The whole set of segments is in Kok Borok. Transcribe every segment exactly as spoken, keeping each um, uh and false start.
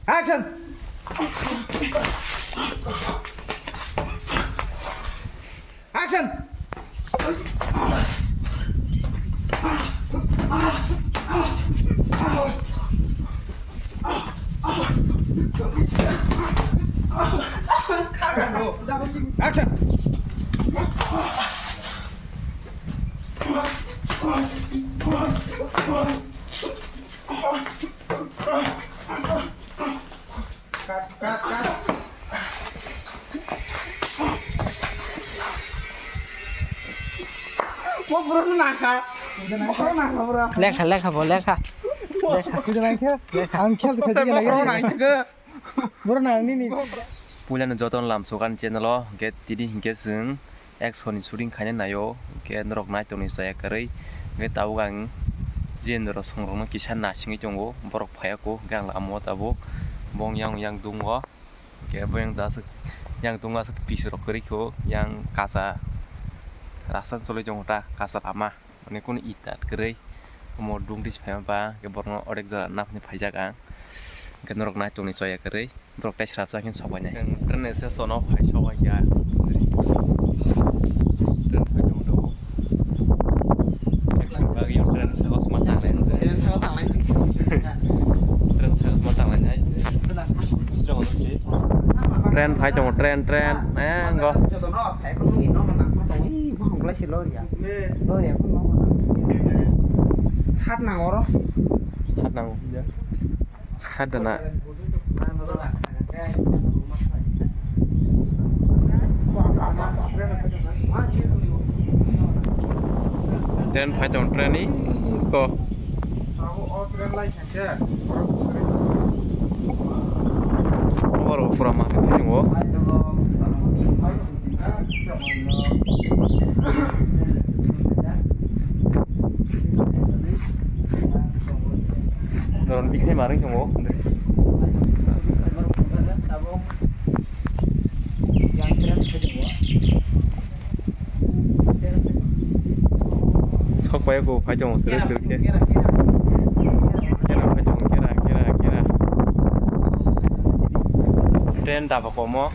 Action! Action! Action! Cut, cut, cut. Bo borok no nangkha. Bo borok nangkha, bro. Lekha, lekha, bo lekha. Lekha. Kuda nangkha? Lekha. Ang khel khel Sir, bo lagi. Borok nangkha. Borok nang nini. Puilano jotono lamsokan channel o, hingke tini hingke chwng Action ni shooting khaina naio, hingke norok nai tongni chaya kwrwi. Hingke tabuk ang Jendra songrokno kisa nasingwi tongo, borok phaiya kho, hingke ang lama o tabuk bong yang yang dungo, hingke bo yang aswk yang dungo aswk piss rok kwrwi kho, yang kacha rasta cholwi tongo ta, kacha lama, mane kunu ita kwrwi omo dungtwi se phaima ba, hingke borokno odek jora naphani phaijak ang, hingke norok nai tongni chaya kwrwi. Borok tei srapsa khe sok bai nai. Train station o phai sok bai ya. Train phai tong tong. Action bagwi train saka sma tanglai. Train saka tanglai. Train saka sma tanglai nai. Sira ono si. Train phai tongo, train, train. Eh, go. Sat nang oro. Sat nang. Sat dana. Train phai tong, train ni ko. Oro pura ma phai tongo. Noron bikhai marwng tongo. Sok pai ko phai tongo, tere tere khe. Kera phai tongo, kera, kera, kera. Train daba komo.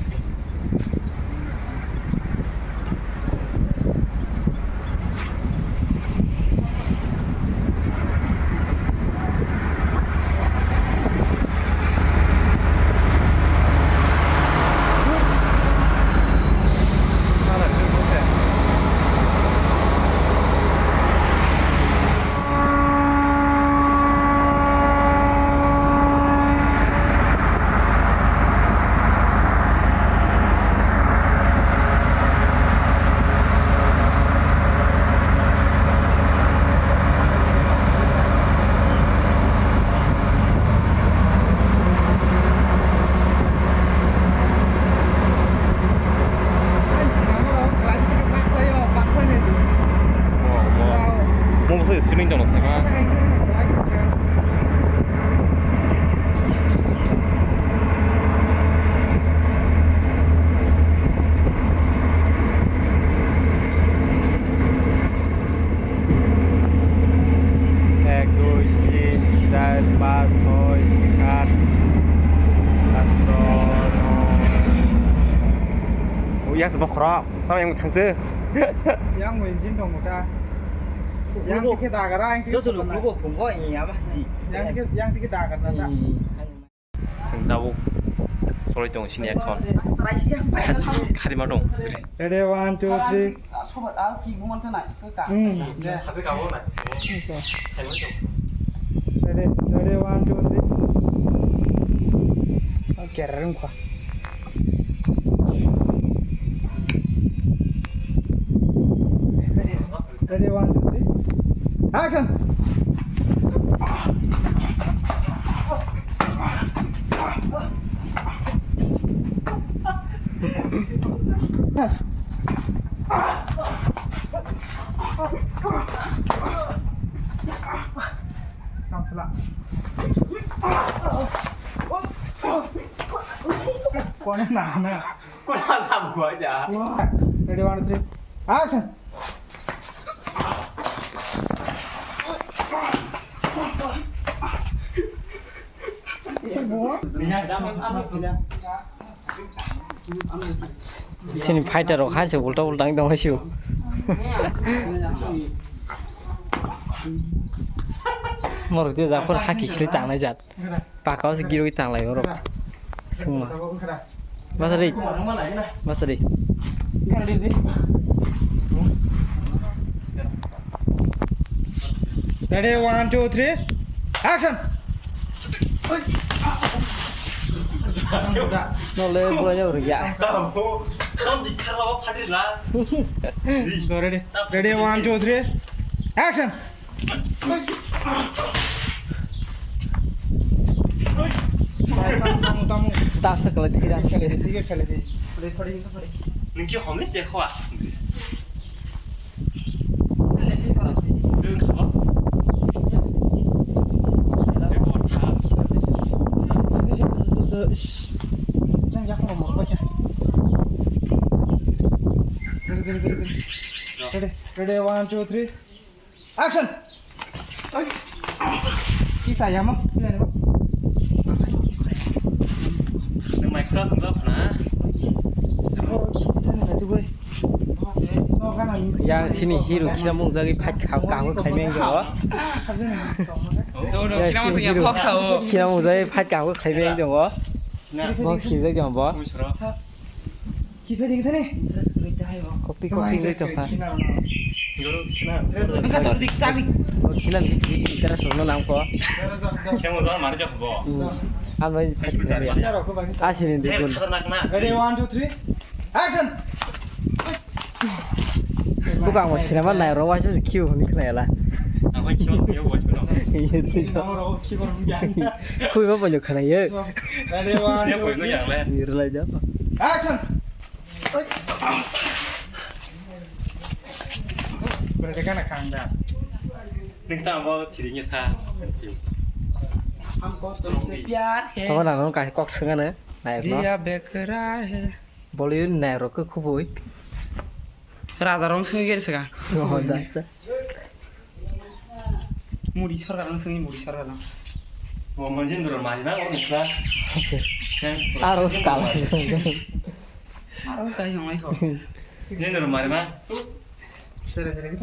Mo, mo. Mo bwsai screen tongno saka. Ek, dui, tin, char, panch, choi, saat, asto, noi. O, ya se bokhorok. Tamo yang thangse. Yang mo engine tong ta. Yang tike dagar, yang tike joto dagar. Lukugo phungo iya ba si. Yang tike, yang tike dagar na ta. Chwng tabuk cholwi tongo sini action. Khasi kharima dong. Ready, one, two, three. Sobat, ah, ki buman ta nai, ka, ka. Hmm. Ya. Khasi ka bo nai. Ready, ready, one, two, three. Okay, rung kha. Ready, one, two, three. Action! Kone na na. Kona la buaja. Ready, one, three. Action. Sini fighter rok hanse ulta ulta wng tongma sio. Morok je japhor haki sili tangnai jat. Paka o se giroi tanglai borok. Sungma. Masa dei. Masa dei. Ready, one, two, three, action! No le, bukan ya, ya. Ready, ready, one, two, three, action! Tamo, tamo, tamo. Tasa kala thira. Thira khale di. Ningki homle se khwa. Ready, ready, ready, ready. Ready, ready, one, two, three. Action! Ki chaya mo? Nang mai khura sung jao khana. Yang sini hero khina mung jagwi fight kha-, kaham khlaimeng do. Yang sini hero khina mung jagwi fight kaham khlaimeng do. Bo khijak jang bo. Kiphai ding thani. Kokti kokti wngwi tongkha. Nangkha tor dik chak dik. O khina dik dik interest rokno nangkho. Kemo jor mari jak bo. Hmm. Ang bai asini dik gun. Ready, one, two, three. Action. Buka ang sinema nai ro waisa khiu hwnwi khna yala. Ang bai khiu khiu waisa no. Iya, iya. Nang ro khiu hwnwi ya. Khui ba banyo khna ye. Ready, one, two, three. Action. Berarti kan akan dah. Ning ta bo thiri nya sa. Tama nang nang kai kok sengana. Nai no. Dia bekra he. Bolin nai ro ke khubui. Raja rong sengir sega. Oh, dah. Muri sarga rong sengi muri sarga rong. Bo manjin dor mari na o nukla. Aro skal. Aro kai hong ai ho. Ni dor mari ma.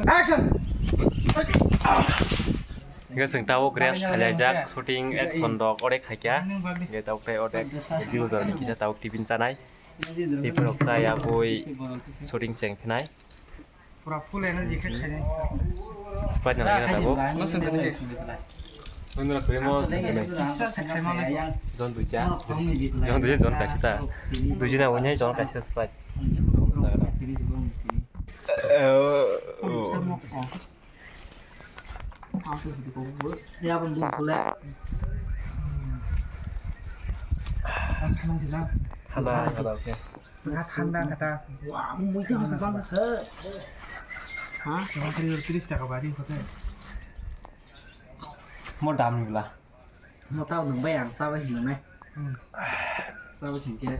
Action. Hingke chwng tabuk rest khaijak, shooting action rok orek khaikya. Hingke tabuk tei orek view rok ni kisa tabuk tiffin chanai. Tiffin rok chaya bui shooting cheng phinai. Pura full energy khe khainai. Sprite nang nang tabuk. Nondra khuimo sengkhe nai. Jon duicha. Jon duicha, jon kaisa ta. Duicha na wngya jon kaisa Sprite. Thanda, thanda, okay. Thanda kata. Wah, mui teh masuk banget, he. Hah? Cuma tiga ratus taka bari kota. Mo dam ni bela. Mo tahu nung bayang, sawa sih nung, eh. Hmm. Sawa sih ke.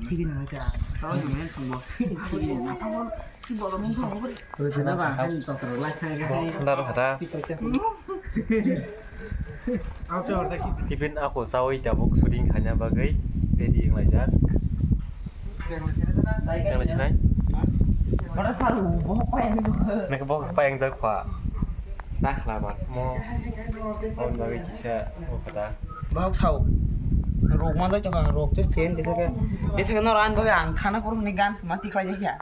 Kiri nung aja. Sawa sih nung, eh, semua. Kiri nung. Apa mo? Si bolong nung tuh, apa? Tuh, kenapa? Kan dokter lah, saya kan. Thanda kata. Tiffin ako sawi tabuk shooting khaina bagwi ready wnglaijak. Yang sinai? Nang box payangjak pha. Chakla mat mo. On bagwi kisa o kata. Box sao. Rok ma dai chokha rok just ten desa ke. Desa ke nor an bagwi ang thana korok ni gan suma tikhlai ya.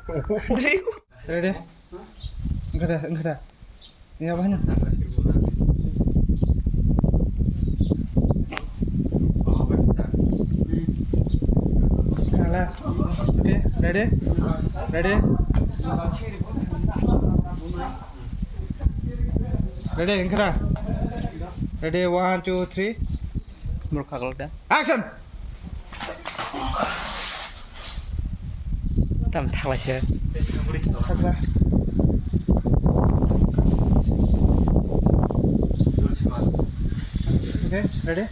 Ready? Engkada, engkada. Ya, bahana. Kala. Okay, ready? Ready? Ready, engkada. Ready, one, two, three. Murkha kalda. Action! Tam thaklaisa. Thakla. Okay, ready?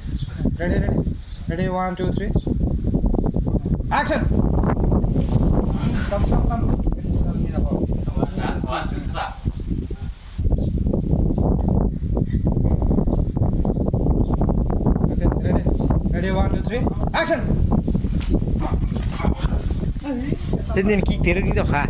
Ready, ready. Ready, one, two, three. Action! Tam, tam, tam. Okay, ready? Ready, one, two, Three, action! Tini kick tere ni dokha.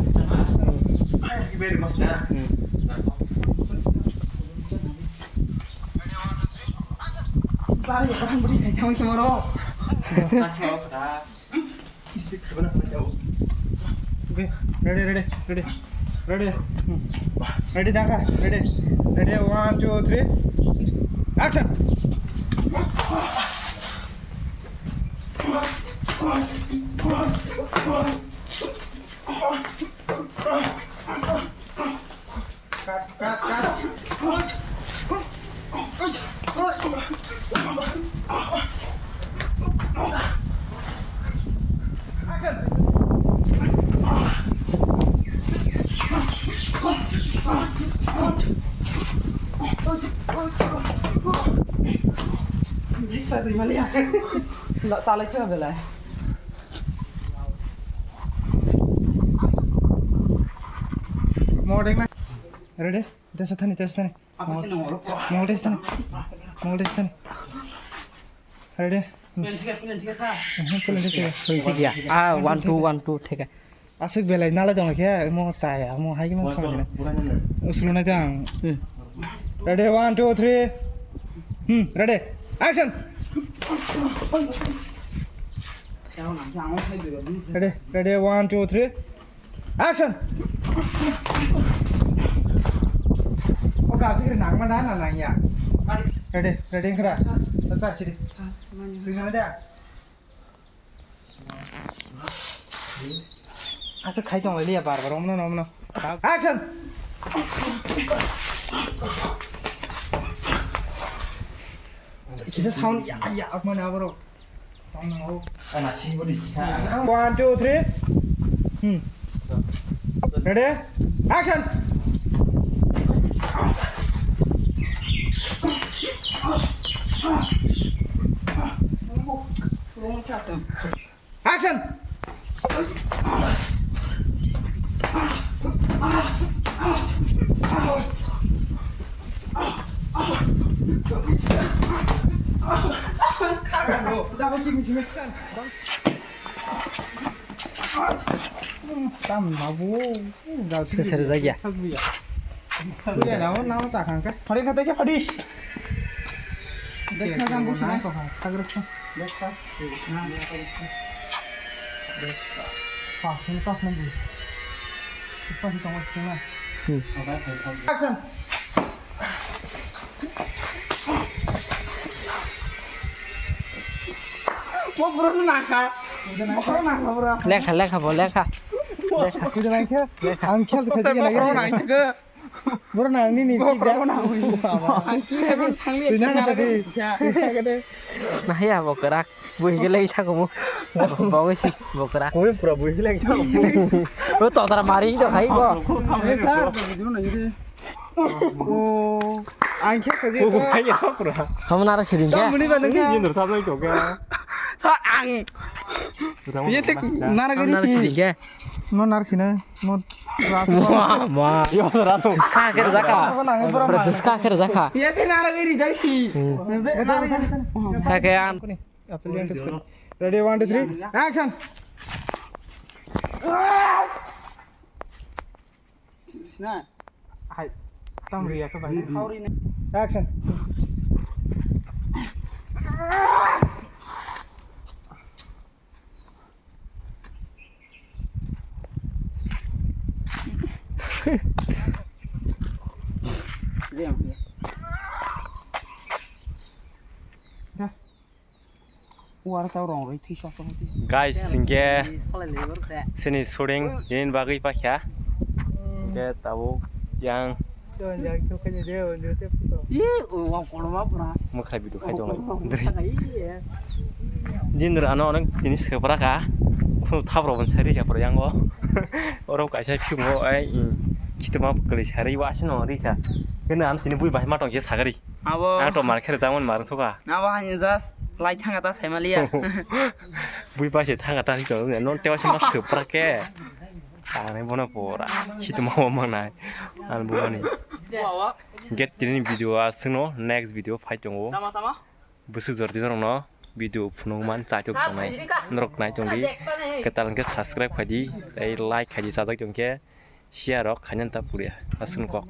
Okay, ready, ready, ready, ready. Hmm. Ready, Dhaka, ready. Ready, one, two, three. Action! Ready? Tesa thani, tesa thani. Mol tesa thani. Mol tesa thani. Ready? Thik ya. Ah, one, two, one, two, thik hai. Aswk belai nala dong khe, mo chaya, mo hai mo thang. Uslu na jang. Hmm. Ready, one, two, three. Hmm, ready. Action. Ready, ready, one, two, three. Action. O kasi nang ma na na nang ya. Ready, ready, khada. Sa sidi. Tinggal ada. Asa khai tong lai liya bar bar omno omno. Action. Kisa sound ya ya mana abro. Sound nang o. Ana si bodi sa. One, two, three. Hmm. Ready? Action. Action! Tam mabo. Sesere jagya. Kuya na, na ta khang kha. Phadi kha taisa phadi. Dekha jang busi na. Dekha. Dekha. Dekha. Dekha. Pa, sini pa, sini. Ipa si tong sini na. Hmm. Action. Mo bro na kha. Mo bro na kha bro. Lekha, lekha bo, lekha. Lekha. Kuda na kha. Lekha. Ang khel kha. Mo bro na kha. Bro, nang nini kick da. Ang kick da, bro, thangli. Twi nang kha di. Nahya bo kwrak. Bui gele thago mo. Bo si bo kwrak. Bui pura bui gele thago mo. Bo to tara mari do khai bo. Sir, bro, na yuri. O, ang khe kha di. Hai ya pura. Ham nara siring khe. Muni ba nang. Ni nur thablai to khe. Sir, ang. Ye tek nara gari siring khe. No narkhina, no ras. Ma, ma. Yo, rano. Diska akhir jaka. Diska akhir jaka. Ya te nara gari jai si. Hmm. Nara gari. Kake an. Apple yang tes. Ready, one, two, three. Action. Na. Hai. Tam ria ka bai. Action. Guys, hinkhe sini shooting yen bagwi pakya. Hinkhe tabuk yang. Ye, o, wa, kono ma pura. Mwkhra video khai tong lai. Jindra ano onek tini sepra ka. Khunu thap rok bon sari ya pura yango. Oro kaisa phimo ai, i, khitma kwlwi sari wa sino ri ka. Kene an tini bui bai ma tong je sagari. Abo. Ang to mar khere jamon mar soka. Abo hani just lai thanga ta sai maliya. Bui bai se thanga ta hito. Non tewa se ma sepra ke. Ani bono pura. Khitma wa manai. An bo ani. Get tini video aswkno next video phai tongo. Tama, tama. Bwswk jordi norokno video phunukman chaitok tongnai norok nai tongdi. Kwtal hwnkhe subscribe khaidi, tei like khaidi, chajak tongkhe share rok khainani ta phuria aswk kok.